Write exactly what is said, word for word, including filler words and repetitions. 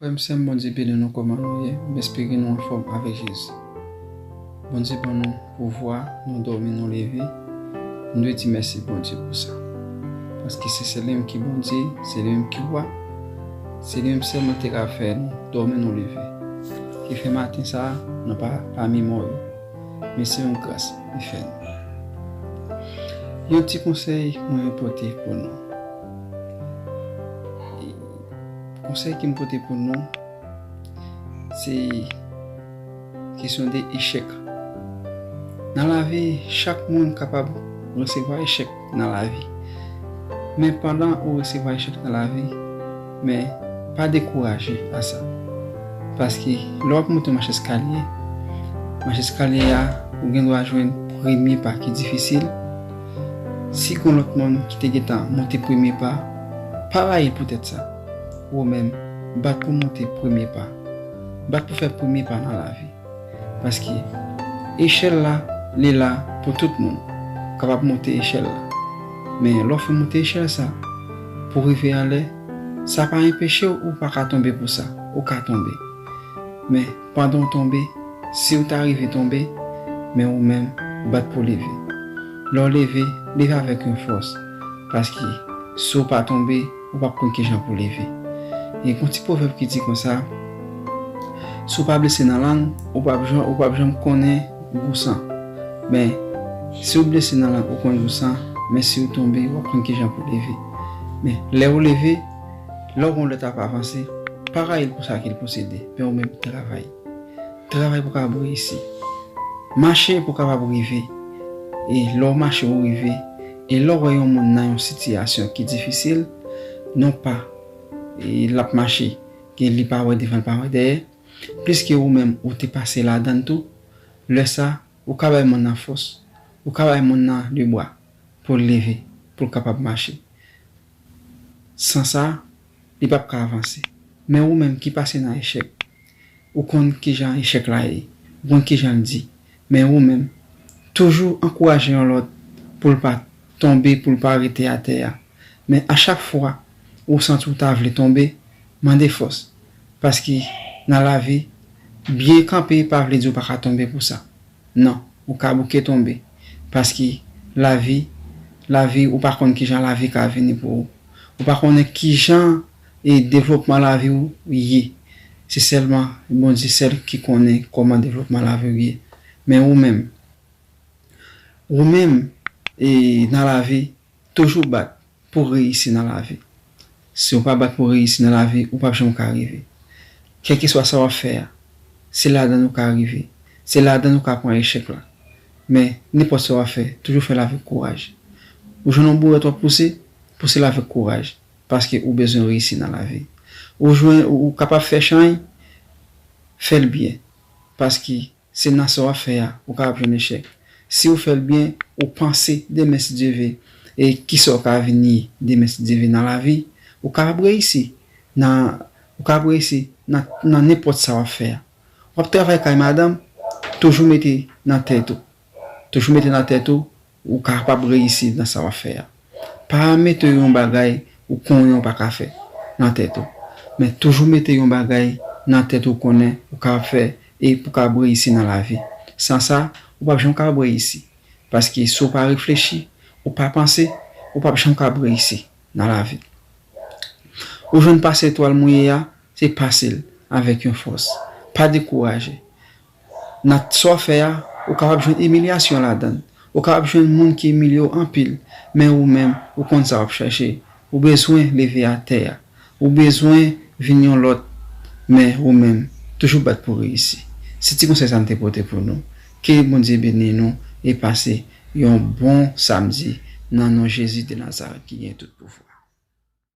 Frè m, sè m, Bondye beni nou kòman nou ye. M espere nou anfòm avèk Jezi. Bondye ban nou pouvwa, nou dòmi, nou leve. Nou dwe di mèsi Bondye pou sa. Paske se, se li menm ki Bondye, se li menm ki wa. Se li menm sèlman te ka fè nou dòmi, nou leve. Ki fè maten sa a, nou pa pami mò yo. Men se yon gras li fè nou. Yon ti konsèy mwen pote pou nou. E konsèy ke m pote pou nou, se kesyon de echèk. Nan lavi, chak moun kapab resevwa echèk nan lavi. Men pandan ou resevwa echèk nan lavi, men pa dekouraje a sa. Paske lè w ap monte mach eskalye, mach eskalye a, ou gen dwa jwenn premye pa ki difisil. Si gon lòt moun ki te gentan monte premye pa, pa rayi l poutèt sa. Ou menm, bat pou monte premye pa. Bat pou fè premye pa nan lavi. Paske echèl la, li la pou tout moun. Ou kapab monte echèl la. Men lè w fin monte echèl sa, pou rive anlè, sa pa enpeche w, ou pa ka tonbe pou sa. Ou ka tonbe. Men pandan w tonbe, si w ta rive tonbe, men ou menm, bat pou leve. Lè w leve, leve avèk yon fòs. Paske si w pa tonbe, ou p ap konn kijan pou leve. E gon ti pwovèb ki di konsa, si w pa blese nan lang, ou p ap janm, ou p ap janm konnen gou san. Men, si w blese nan lang, ou konn gou san, men si w tonbe, w ap konn kijan pou leve. Men, lè w leve, lè w wè yon lòt ap avanse, pa rayi l pou sa ke l posede, men ou menm travay. Travay pou w kapab reyisi. Mache pou w kapab rive. E lè w mache, ou rive. E lè w wè yon moun nan yon sitiyasyon ki difisil, non pa, e l ap mache, ke li pa wè devan, li pa wè dèyè, pliske ou menm, ou te pase ladan l tou, lè sa, ou ka bay moun nan fòs, ou ka bay moun nan lebra pou l leve, pou l kapab mache. San sa, li p ap ka avanse. Men ou menm ki pase nan echèk, ou konn kijan echèk la ye, ou konn kijan l di. Men ou menm, toujou ankouraje yon lòt pou l pa tonbe, pou l pa rete atè a. Men a chak fwa ou santi w ta vle tonbe, mande fòs. Paske nan lavi, byen kanpe pa vle di w pa ka tonbe pou sa. Non, ou ka bouke tonbe. Paske lavi, lavi, ou pa konn kijan lavi ka vini pou ou. Ou pa konnen kijan e devlopman lavi w ye. Se sèlman Bondye sèl ki konnen kòman devlopman lavi w ye. Men ou menm, ou menm, e nan lavi, toujou bat pou reyisi nan lavi. Si w pa bat pou reyisi nan lavi, ou p ap janm ka rive. Kèlkeswa sa w ap fè a, se ladan l ou ka rive. Se ladan l ou ka pran echèk la. Men, nenpòt sa w ap fè, toujou fè l avèk kouraj. Ou jwenn yon bourèt w ap pouse, pouse l avèk kouraj. Paske ou bezwen reyisi nan lavi. Ou jwenn, ou, ou kapab fè chay, fè l byen. Paske se nan sa w ap fè a, ou kapab jwenn echèk. Si w fè l byen, ou panse demen si Dye ve, e kisa w ka vini demen si Dye ve nan lavi, ou kapab reyisi nan, ou kapab reyisi nan, nan nenpòt sa w ap fè a. W ap travay kay madanm, toujou mete nan tèt ou. Toujou mete nan tèt ou, ou kapab reyisi nan sa w ap fè a. Pa mete yon bagay ou konnen ou pa ka fè nan tèt ou. Men toujou mete yon bagay nan tèt ou konnen ou kapab fè e pou kapab reyisi nan lavi. San sa, ou p ap janm kapab reyisi. Paske si w pa reflechi, ou pa panse, ou p ap janm kapab reyisi nan lavi. Ou jwenn pase etwal mouye a, se pase l avèk yon fòs. Pa dekouraje. Nan sa w ap fè a, ou kapab jwenn imilyasyon ladan l. Ou kapab jwenn moun ki imilye w anpil, men ou menm, ou konn sa w ap chache. Ou bezwen leve atè a. Ou bezwen vin yon lòt, men ou menm, toujou bat pou reyisi. Se ti konsèy sa m te pote pou nou. Ke Bondye beni nou e pase yon bon samdi nan non Jezi de Nazarèt ki gen tout pouvwa.